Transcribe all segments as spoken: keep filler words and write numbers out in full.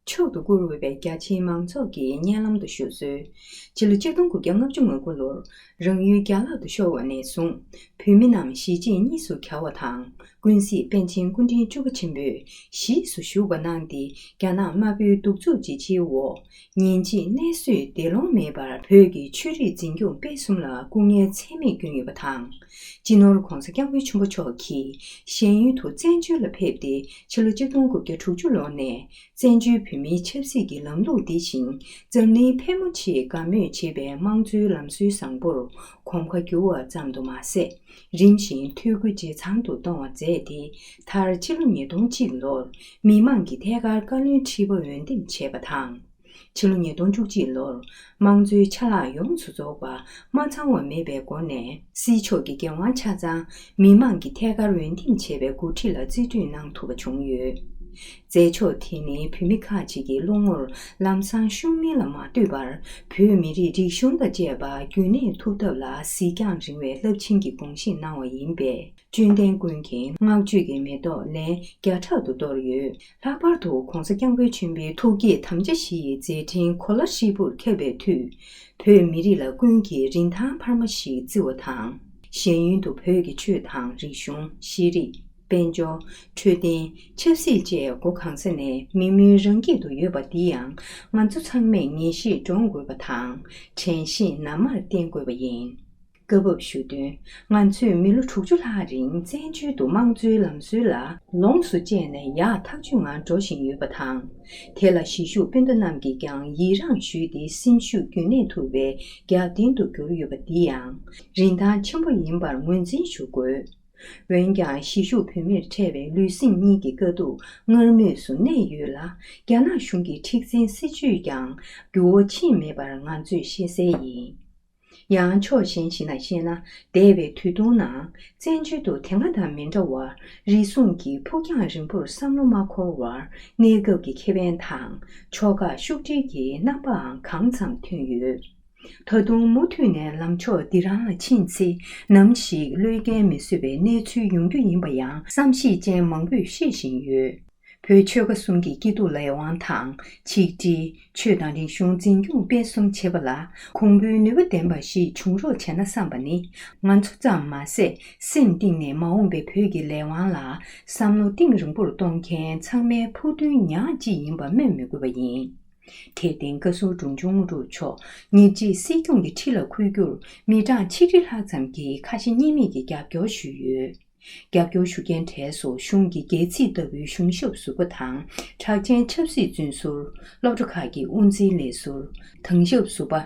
མཆོག་ཏུ་བཀུར་འོས་པའི་རྒྱ་ཆེའི་མང་ཚོགས་ཀྱིས་སྙན་ལམ་དུ་ཞུ་སྲོལ། ཕྱི་ལོ་ཆིག་སྟོང་དགུ་བརྒྱ་ལྔ་བཅུ་ང་དགུ་ལོར་རང་ཡུལ་རྒྱ་ལག་ཏུ་ཤོར་བ་ནས་བཟུང་། བོད་མི་རྣམས་གཞིས་བྱེས་གཉིས་སུ་གྱར་བ་དང་། ཀུན་གཟིགས་པཎ་ཆེན་སྐུ་ཕྲེང་བཅུ་པ་ཆེན་པོས་གཞིས་སུ་བཞུགས་པ་གནང་སྟེ། རྒྱ་ནག་དམར་པོའི་གདུག་རྩུབ་ཀྱི་སྤྱི་བོར་ཉིན་གཅིག་གནས་བཟོད་བདེ་ལོང་མེད་པར་བོད་ཀྱི་ཆོས་རིག་འཛིན་སྐྱོང་སྤེལ་གསུམ་ལ་སྐུ་ངལ་ཚད་མེད་བསྐྱོན་ཡོད་པ་དང་། སྤྱི་ནོར་༧གོང་ས་༧སྐྱབས་མགོན་ཆེན་པོ་མཆོག་གིས་ཞེན་ཡུལ་དུ་བཙན་བྱོལ་ལ་ཕེབས་ཏེ། ཕྱི་ལོ་ཆིག་སྟོང་དགུ་བརྒྱ་དྲུག་ཅུ་ལོ་ནས་བཙན་བྱོལ་བོད་མིའི་ཆབ་སྲིད་ཀྱི་ལམ་ལུགས་འདི་བཞིན་འཛམ་གླིང་ཕལ་མོ་ཆེས་དགའ་མོས་བྱེད་པའི་དམངས་གཙོའི་ལམ་སྲོལ་བཟང་པོར་གོམ་ཁ་བསྒྱུར་བ་ཙམ་དུ་མ་ཟད། རིམ་བཞིན་འཐུས་སྒོ་ཇེ་ཚང་དུ་གཏོང་བ་མཛད་དེ། མཐར་ཕྱི་ལོ་ཉིས་སྟོང་གཅིག་ལོར་མི་དམངས་ཀྱི་ཐད་ཀར་བཀའ་བློན་ཁྲི་པ་འོས་འདེམས་བྱས་པ་དང་། ཕྱི་ལོ་ཉིས་སྟོང་བཅུ་གཅིག་ལོར་དམངས་གཙོའི་ཆ་ལག་ཡོངས་སུ་རྫོགས་པ་མ་ཚང་བ་མེད་པའི་སྒོ་ནས། སྲིད་ཕྱོགས་ཀྱི་འགན་དབང་ཆ་ཚང་མི་དམངས་ཀྱི་ཐད་ཀར་འོས་འདེམས་བྱས་པའི་འགོ་ཁྲིད་ལ་རྩིས་སྤྲོད་གནང་ཐུབ་པ་བྱུང་ཡོད། མཛད་ཕྱོགས་དེ་ནི་བོད་མི་ཁག་ཅིག་གི་བློ་ངོར་ལམ་སང་ཤུགས་སྣོན་ལ་མ་ལྟོས་པར། བོད་མི་རིགས་རིག་གཞུང་དང་བཅས་པ་རྒྱུན་གནས་ཐུབ་ཐབས་ལ་གཟིགས་རྒྱང་རིང་བའི་རླབས་ཆེན་གྱི་དགོངས་བཞེས་གནང་བ་ཡིན་པས། དཔྱོད་ལྡན་ཀུན་གྱིས་བསྔགས་བརྗོད་ཀྱི་མེ་ཏོག་ལན་བརྒྱ་ཕྲག་ཏུ་གཏོར་ཡོད། ལྷག་པར་དུ་༧གོང་ས་༧སྐྱབས་མགོན་ཆེན་པོའི་ཐུགས་བསྐྱེད་དམ་བཅའ་བཞི་ཡི་མཛད་འཕྲིན་གོ་ལ་ཧྲིལ་པོར་ཁྱབ་པའི་མཐུས། བོད་མི་རིགས་ལ་ཀུན་གྱིས་རིན་ཐང་འཕར་མ་ཞིག་བརྩི་བ་དང་། ཞེན་ཡུལ་དུ་བོད་ཀྱི་ཆོས་དང་རིག་གཞུང་། ཤེས་རིག། དཔལ་འབྱོར། འཕྲོད་བསྟེན། ཆབ་སྲིད་བཅས་སྒོ་གང་ས་ནས་མི་མོས་རང་སྐྱིད་དུ་ཡོད་པ་འདི་ཡང་ང་ཚོ་ཚང་མས་ངེས་ཤེས་འདྲོངས་དགོས་པ་དང་། དྲན་ཤེས་ནར་མར་བསྟེན་དགོས་པ་ཡིན། བཀའ་བབས་ཞུ་དོན། ང་ཚོས་མི་ལོ་དྲུག་ཅུ་ལྷག་རིང་བཙན་བྱོལ་དུ་དམངས་གཙོའི་ལམ་སྲོལ་ལ་ལོངས་སུ་སྤྱད་ནས་ཡག་ཐག་ཆོད་ངང་འགྲོ་བཞིན་ཡོད་པ་དང་། དེ་ལ་གཞིས་བཞུགས་སྤུན་ཟླ་རྣམས་ཀྱིས་ཀྱང་ཡི་རངས་ཞུས་ཏེ། སེམས་ཤུགས་རྒྱུན་གནས་ཐུབ་པའི་རྒྱབ་རྟེན་དུ་གྱུར་ཡོད་པ་འདི་ཡང་རིན་ཐང་ཆེན་པོ་ཡིན་པར་ངོས་འཛིན་ཞུ་དགོས། འོན་ཀྱང་། གཞིས་བཞུགས་བོད་མིར་འཕྲད་པའི་ལུས་སེམས་གཉིས་ཀྱི་དཀའ་སྡུག་སྔར་མུས་སུ་གནས་ཡོད་ལ། རྒྱ་ནག་གཞུང་གི་མཁྲེགས་འཛིན་སྲིད་བྱུས་ཀྱང་འགྱུར་བ་ཕྱིན་མེད་པར་ང་ཚོས་ཤེས་གསལ་ཡིན། ཡང་ཕྱོགས་གཞན་ཞིག་ནས་བཤད་ན། འདས་པའི་དུས་ཐུང་ནང་བཙན་བྱོལ་དུ་དེ་སྔ་དང་མི་འདྲ་བར་རེ་ཟུང་གིས་ཕུགས་རྒྱང་རིང་པོར་བསམ་བློ་མ་འཁོར་བར། གནས་སྐབས་ཀྱི་ཁེ་ཕན་དང་ཕྱོགས་ཁག་ཤུགས་སྒྲིལ་གྱི་རྣམ་པའང་གང་འཚམ་ཐོན་ཡོད། ད་དུང་མུ་མཐུད་ནས་ལམ་ཕྱོགས་འདི་རང་ལ་ཕྱིན་ཚེ། ནམ་ཞིག་བློས་འགེལ་མི་བཟོད་པའི་གནས་ཚུལ་ཡོང་རྒྱུ་ཡིན་པ་ཡང་བསམ་ཤེས་ཅན་མང་པོས་ཤེས་བཞིན་ཡོད། བོད་ཆོལ་ཁ་གསུམ་གྱི་སྐྱིད་སྡུག་ལས་དབང་དང་། ཆིག་སྒྲིལ། ཆོས་དང་རིག་གཞུང་འཛིན་སྐྱོང་སྤེལ་གསུམ་བྱེད་པ་ལ་གོང་བུའི་ནུས་པ་ལྡན་པ་ཞིག་བྱུང་རོགས་བྱས་ན་བསམ་པ་ནི། ང་ཚོ་ཙམ་མ་ཟད། སེམས་གཏིང་ནས་མ་འོངས་པའི་བོད་ཀྱི་ལས་དབང་ལ་བསམ་བློ་གཏིང་རིང་པོར་གཏོང་མཁན་ཚང་མའི་ཕུགས་འདུན་ཉག་གཅིག་ཡིན་པ་སྨོས་མི་དགོས་པ་ཡིན། དེར་བརྟེན། བཀའ་ཟུར་འབྲོང་ཆུང་དངོས་གྲུབ་མཆོག་ཉེར་གཅིག་སྲིད་སྐྱོང་གི་ཁྲི་ལ་འཁོད་རྒྱུར་མི་གྲངས་ཆིག་ཁྲི་ལྷག་ཙམ་གྱིས་ཁ་ཞེ་གཉིས་མེད་ཀྱིས་རྒྱབ་སྐྱོར་ཞུས་ཡོད། རྒྱབ་སྐྱོར་ཞུ་མཁན་གྲས་སུ་གཞུང་གི་སྒལ་ཚིགས་ལྟ་བུའི་གཞུང་ཞབས་ཟུར་པ་དང་། གྲགས་ཅན་ཆབ་སྲིད་བཙོན་ཟུར། སློབ་གྲྭ་ཁག་གི་དབུ་འཛིན་ལས་ཟུར། དྭང་ཞབས་ཟུར་པ།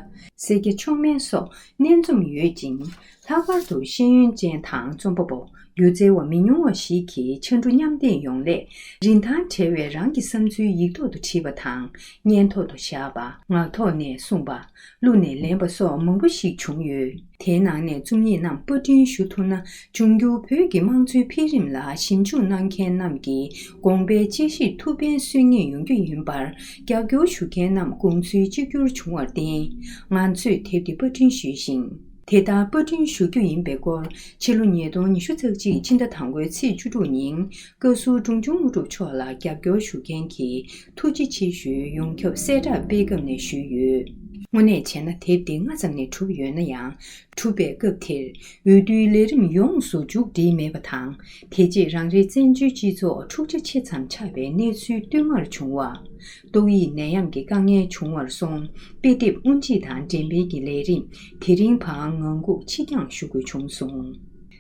སེར་སྐྱ་མཆོག་དམན་སོགས་སྣ་འཛོམས་ཡོད་ཅིང་། ལྷག་པར་དུ་ཤེས་ཡོན་ཅན་དང་རྩོམ་པ་པོ། སྒྱུ་རྩལ་བ་མི་ཉུང་བ་ཞིག་གིས་ཕྱར་གྲུ་མཉམ་འདེགས་ཡོང་སླད། རིན་ཐང་བྲལ་བའི་རང་གི་བསམ་ཚུལ་ཡིག་ཐོག་ཏུ་བྲིས་པ་དང་། སྙན་ཐོག་ཏུ་བཞག་པ། ངག་ཐོག་ནས་གསུངས་པ། གླུ་ནས་ལེན་པ་སོགས་མང་པོ་ཞིག་བྱུང་ཡོད། དེའི་ནང་ནས་རྩོམ་ཡིག་རྣམས་པར་སྐྲུན་ཞུ་ཐུབ་ན། འབྱུང་འགྱུར་བོད་ཀྱི་དམངས་གཙོའི་འཕེལ་རིམ་ལ་ཞིབ་འཇུག་གནང་མཁན་རྣམས་ཀྱི་དགོངས་པའི་དཔྱད་གཞིར་ཐུགས་ཕན་གསོས་ངེས་ཡོང་རྒྱུ་ཡིན་པར། རྒྱབ་སྐྱོར་ཞུ་མཁན་རྣམས་དགོངས་ཚུལ་གཅིག་གྱུར་བྱུང་བར་བརྟེན། ང་ཚོས་དེབ་འདི་པར་སྐྲུན་ཞུས་ཤིང་། དེ་ལྟར་པར་སྐྲུན་ཞུ་རྒྱུ་ཡིན་པའི་སྐོར། ཕྱི་ལོ་ཉིས་སྟོང་ཉི་ཤུ་རྩ་གཅིག་ཕྱི་ཟླ་དང་པོའི་ཚེས་བཅུ་དྲུག་ཉིན། བཀའ་ཟུར་འབྲོང་ཆུང་དངོས་གྲུབ་མཆོག་ལ་རྒྱབ་སྐྱོར་ཞུ་མཁན་གྱིས་ཐུགས་རྗེ་ཆེ་ཞུའི་ཡོངས་ཁྱབ་གསལ་བསྒྲགས་སྤེལ་སྐབས་ནས་ཞུས་ཡོད། དངོས་གནས་བྱས་ན། དེབ་འདི་སྔ་ཙམ་ནས་གྲུབ་ཡོད་ན་ཡང་། གྲུབ་པའི་སྐབས་དེར་འོས་བསྡུའི་ལས་རིམ་ཡོངས་སུ་མཇུག་བསྒྲིལ་མེད་པ་དང་། དེ་རྗེས་རང་རེའི་བཙན་བྱོལ་སྤྱི་ཚོགས་འཁྲུག་ཆ་ཆེ་ཙམ་ཆགས་པའི་གནས་ཚུལ་བསྟུད་མར་བྱུང་བ། ཏོག་དབྱིབས་ནད་ཡམས་ཀྱི་དཀའ་ངལ་བྱུང་བར་སོང་། དཔེ་དེབ་དབུ་འབྱེད་དང་འགྲེམས་སྤེལ་གྱི་ལས་རིམ་དེ་རིང་བར་ངང་སྒུག་ཕྱིར་འགྱངས་ཞུ་དགོས་བྱུང་སོང་།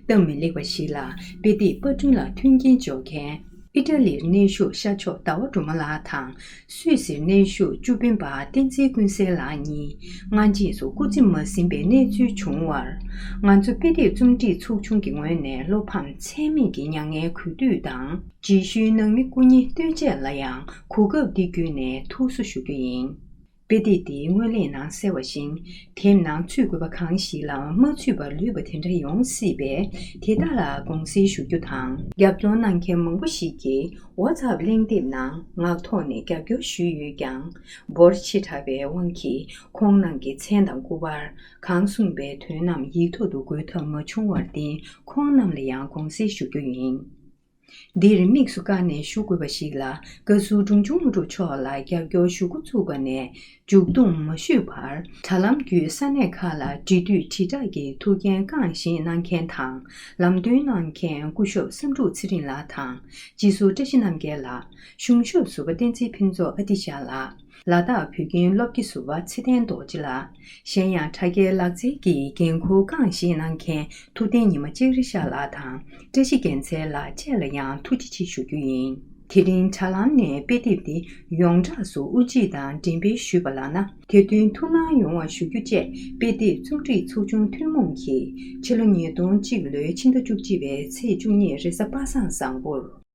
སྟབས་མི་ལེགས་པ་ཞིག་ལ། དཔེ་དེབ་པར་སྐྲུན་ལ་མཐུན་རྐྱེན་སྦྱོར་མཁན། ཨི་ཊ་ལིར་གནས་བཞུགས་ཤར་ཕྱོགས་ཟླ་བ་སྒྲོལ་མ་ལགས་དང་། སུད་སིར་གནས་བཞུགས་ཅུ་པིན་པ་བསྟན་འཛིན་ཀུན་གསལ་ལགས་གཉིས། སྔ་རྗེས་སུ་སྐུ་ཚེ་མ་ཟིན་པའི་གནས་ཚུལ་བྱུང་བར། ང་ཚོ་དཔེ་དེབ་རྩོམ་སྒྲིག་ཚོགས་ཆུང་གི་ངོས་ནས་བློ་ཕམ་ཚད་མེད་ཀྱི་མྱ་ངན་གུས་འདུད་དང་། རྗེས་ཤུལ་ནང་མི་སྐུ་ཉིད་ལྟོས་བཅས་ལ་ཡང་གོ་སྐབས་འདི་བརྒྱུད་ནས་ཐུགས་གསོ་ཞུ་རྒྱུ་ཡིན། དཔེ་དེབ་འདིའི་སྔོན་གླེང་ནང་གསལ་བ་བཞིན། དེབ་ནང་ཚུད་དགོས་པ་གང་ཞིག་ལའང་མ་ཚུད་པར་ལུས་པ་དེ་འདྲ་ཡོང་སྲིད་པས། དེ་དག་ལ་དགོངས་སེལ་ཞུ་རྒྱུ་དང་། རྒྱབ་སྐྱོར་གནང་མཁན་མང་པོ་ཞིག་གིས་ཝ་ཚབ་གླེང་དེབ་ནང་ངག་ཐོག་ནས་རྒྱབ་སྐྱོར་ཞུས་ཡོད་ཀྱང་། འབོར་ཆེ་དྲགས་པའི་དབང་གིས་ཁོང་རྣམས་ཀྱི་མཚན་དང་སྐུ་པར། གང་གསུངས་པའི་དོན་རྣམས་ཡིག་ཐོག་ཏུ་འགོད་ཐབས་མ་བྱུང་བར་བརྟེན། ཁོང་རྣམས་ལ་ཡང་དགོངས་སེལ་ཞུ་རྒྱུ་ཡིན། འདིར་དམིགས་སུ་བཀར་ནས་ཞུ་དགོས་པ་ཞིག་ལ། བཀའ་ཟུར་འབྲོང་ཆུང་ལྷུན་གྲུབ་མཆོག་ལ་རྒྱབ་སྐྱོར་ཞུ་འགོ་བཙུགས་པ་ནས་མཇུག་བསྡོམས་མ་ཞུས་བར། དྲ་ལམ་བརྒྱུད་ས་གནས་ཁག་ལ་འབྲེལ་མཐུད་དྲིལ་བསྒྲགས་ཀྱི་ཐུགས་འགན་རྐང་བཞེས་གནང་མཁན་དང་། ལམ་སྟོན་གནང་མཁན་སྐུ་ཞབས་བསམ་འགྲུབ་ཚེ་རིང་ལགས་དང་། སྤྱི་ཟུར་བཀྲ་ཤིས་རྣམ་རྒྱལ་ལགས། གཞུང་ཞབས་ཟུར་པ་བསྟན་འཛིན་ཕུན་ཚོགས་ཨ་ཏི་ཤ་ལགས། ལ་དྭགས་བོད་ཁྱིམ་སློབ་སྡེ་ཟུར་པ་ཚེ་བརྟན་རྡོ་རྗེ་ལགས། གཞན་ཡང་དྲ་རྒྱའི་ལག་རྩལ་གྱི་འགན་འཁུར་རྐང་བཞེས་གནང་མཁན་ཐུབ་བསྟན་ཉི་མ་ལྕགས་རི་ཤ་ལགས་དང་། བཀྲ་ཤིས་རྒྱལ་མཚན་ལགས་བཅས་ལ་ཡང་ཐུགས་རྗེ་ཆེ་ཞུ་རྒྱུ་ཡིན། དེ་རིང་དྲ་ལམ་ནས་དཔེ་དེབ་འདི་ཡོངས་གྲགས་སུ་དབུ་འབྱེད་དང་འགྲེམས་སྤེལ་ཞུས་པ་ལགས་ན། དེ་དོན་ཐུགས་སྣང་ཡོང་བ་ཞུ་རྒྱུ་བཅས་དཔེ་དེབ་རྩོམ་སྒྲིག་ཚོགས་ཆུང་ཐུན་མོང་གིས་ཕྱི་ལོ་ཉིས་སྟོང་གཅིག་ལོའི་ཕྱི་ཟླ་བཅུ་གཅིག་པའི་ཚེས་བཅུ་གཉིས་རེས་གཟའ་པ་སངས་བཟང་པོར།